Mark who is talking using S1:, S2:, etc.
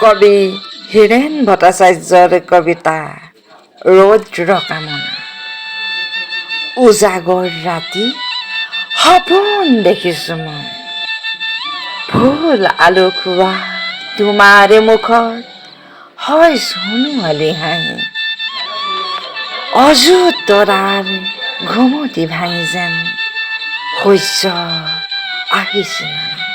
S1: কবি হীৰেণ ভট্টাচাৰ্যৰ কবিতা ৰৌদ্ৰ কামনা। উজাগৰ ৰাতি সপোন দেখিছোঁ মই, ফুল আলু খোৱা তোমাৰ মুখত হয় সোণোৱালী হাঁহি। অযুত তৰাৰ ঘুমটি ভাঙি যেন সূৰ্য আহিছে নামি।